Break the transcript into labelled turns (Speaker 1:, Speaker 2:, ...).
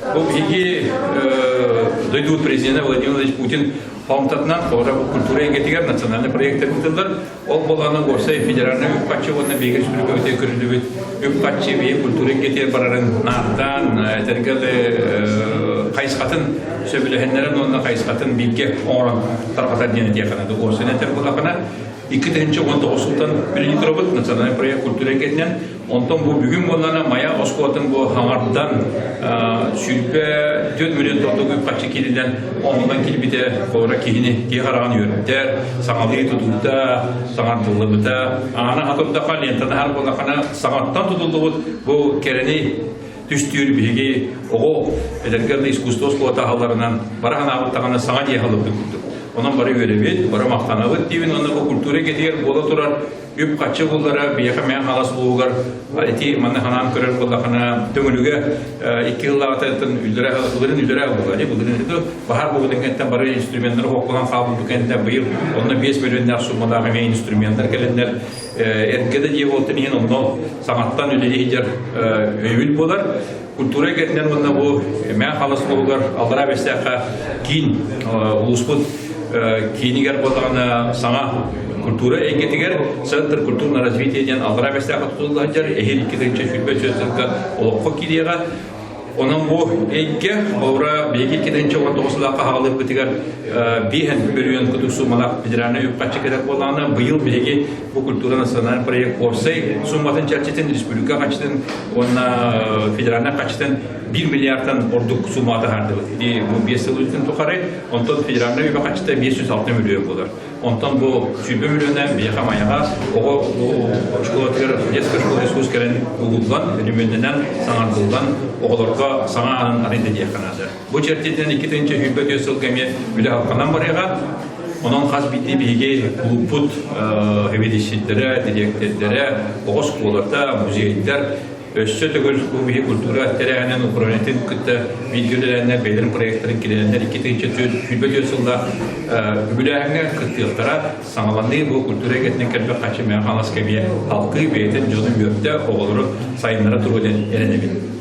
Speaker 1: Бу биһиги дойдубут президенэ Владимир Владимирович Путин Хоомтатынан холобура бу культура эйгэтигэр национальный проектар ыытыллар. Ол буолааны уопсай федеральнай үп-харчы уонна биһиги республикабытыгар көрүллүбүт үп-харчы биһиги культура эйгэтигэр барарын наартаан, этэргэ хайысхатын сөбүлэһиннэрэн уонна хайысхатын бииргэ оҥорон тарҕатар диэн этиэххэ наада. Уопсайынан этэр буоллаххына, 2019 сылтан билигин турабыт национальный проект культура эйгэтинэн. Онтон бу бүгүн буоллаҕына Майа оскуолатын бу хаҥардан 24 миллион тонна үп-харчы киириллэн оҥоһуллан киирбитэ холобура киһини киһи хараҕын үөрдэр, саҥалыы тутуута, саҥардыллыбыта. Аана хатырдахха лентаны аһар буоллаххына саҥаттан тутуллубут бу кэрэни түстүүр биһиги оҕо эдэргэр да искусство оскуолата аһалларынан бара санаабыт даҕаны саҥа дьиэ аһыллыбыт курдук. Онон бары үөрэбит, бары махтанабыт диибин уонна бу культура эйгэтигэр буола турар үп-харчы буллара биһиэхэ Мэҥэ Хаҥалас улууһугар ити манна ханаан көрөр буоллахына Төҥүлүгэ 2 сыллааҕытыттан үллэрэ былырын үллэрэ буолла дии былырын баһаар буолбутун кэнниттэн бары инструменнары хоккулан хаалбыт кэнниттэн быйыл онно 5 миллионнаах суммалаах эмиэ инструменнар кэлэннэр эргэ да дьиэ буолтун иһин онно саҥаттан үлэлии сылдьар өйөбүл буолар. Культура эйгэтинэн уонна бу Мэҥэ Хаҥалас улууһугар Аллараа Бэстээххэ киин улууспут киинигэр буоллаҕына саҥа культура эйгэтигэр Центр культурного развития диэн Аллараа Бэстээххэ тутулла сылдьар эһиил 2024 сылга олоххо киириэҕэ. Онон бу эйгэ холобура биһиги 2019 сыллаахха хаалыырбытыгар биэһэн мөлүйүөн кутук суумалаах федеральнай үп-харчы кэлэр буоллаҕына, быйыл биһиги бу культура национальный проект уопсай сумматын чэрчитин республика харчытын уонна федеральнай харчытын 1 миллиардтан ордук сумма таһаардыбыт. Ити бу 5 сыл үлэтин тухары, онтон федеральнай үбэ харчыта 506 миллион буолар. Онтон бу 20 миллиона биһиэхэ Майаҕа оҕо школатыгар детская школа искусств кэлэн угуллан, өрөмүөннэнэн, саҥардыллан оҕолорго саҥа аанын арыйда диэххэ наада. Бу чэрчитинэн 2024 сылга эмиэ үлэ халҕанан барыаҕа. Онон хас биирдии биһиги клубпут эбидисситтэрэ, дириэктэрдэрэ, оҕо оскуолата, музейдар өссө төгүл бу биһи культура тэрээһинин управлениетын кытта бииргэ үлэлээннэр бэйэлэрин проектарын киллэрэннэр 2024 сыллаах үбүлээһиҥҥэ кыттыахтара. Саҥаланыы бу культура эйгэтинэн кэлбит харчы Мэҥэ Хаҥаласка эмиэ халкыы бэйэтин дьону үөрдэ, оҕолору сайыннара туруо диэн эрэнэбин.